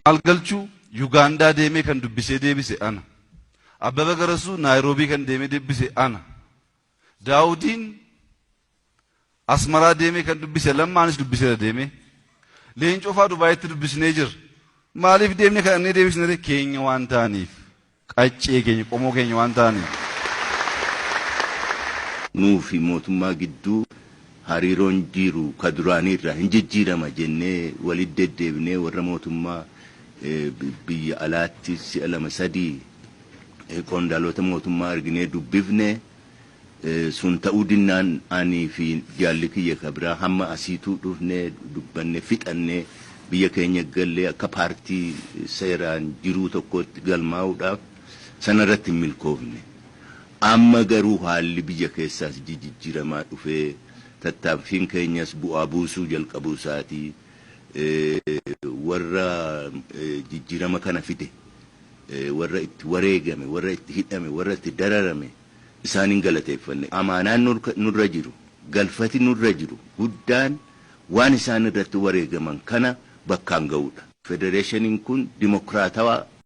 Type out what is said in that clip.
Kamaal Galchuu Yugaandaa deemee kan dubbisee deebise ana. Abbaba Garasuu Naayiroobii kan deemee dubbise ana. Daawudiin Asmaraa deemee kan dubbise, Lammaanis dubbiseera deemee. Leencoo fa'aa Dubaayitti dubbisnee jirra. Maaliif deemnee kadhannee deebisnee? Keenya waan ta'aniif. Qaccee keenya, qomoo keenya waan ta'aniif. Nuu fi mootummaa gidduu hariiroon jiru ka duraanii irraa hin jijjiirama jennee walitti deddeebinee warra mootummaa biyya alaatti si'a lama sadii qondaalota mootummaa arginee dubbifne. Sun ta'uu dinnaan anii fi jaalli kiyya ka biraa hamma asiituu dhufnee dubbanne fixannee biyya keenya gallee akka paartii seeraan jiruu tokkotti galmaa'uudhaaf sanarratti hin milkoofne. Amma garuu haalli biyya keessaas jijjiiramaa dhufee, tattaaffiin keenyas bu'aa buusuu jalqabuu isaatii, warra jijjiirama kana fide, warra itti wareegame, warra itti hidhame, warra itti dararame isaaniin galateeffanne. Amaanaan nurra jiru, galfati nurra jiru guddaan waan isaan irratti wareegaman kana bakkaan ga'uudha. Federeeshiniin kun dimokiraatawaa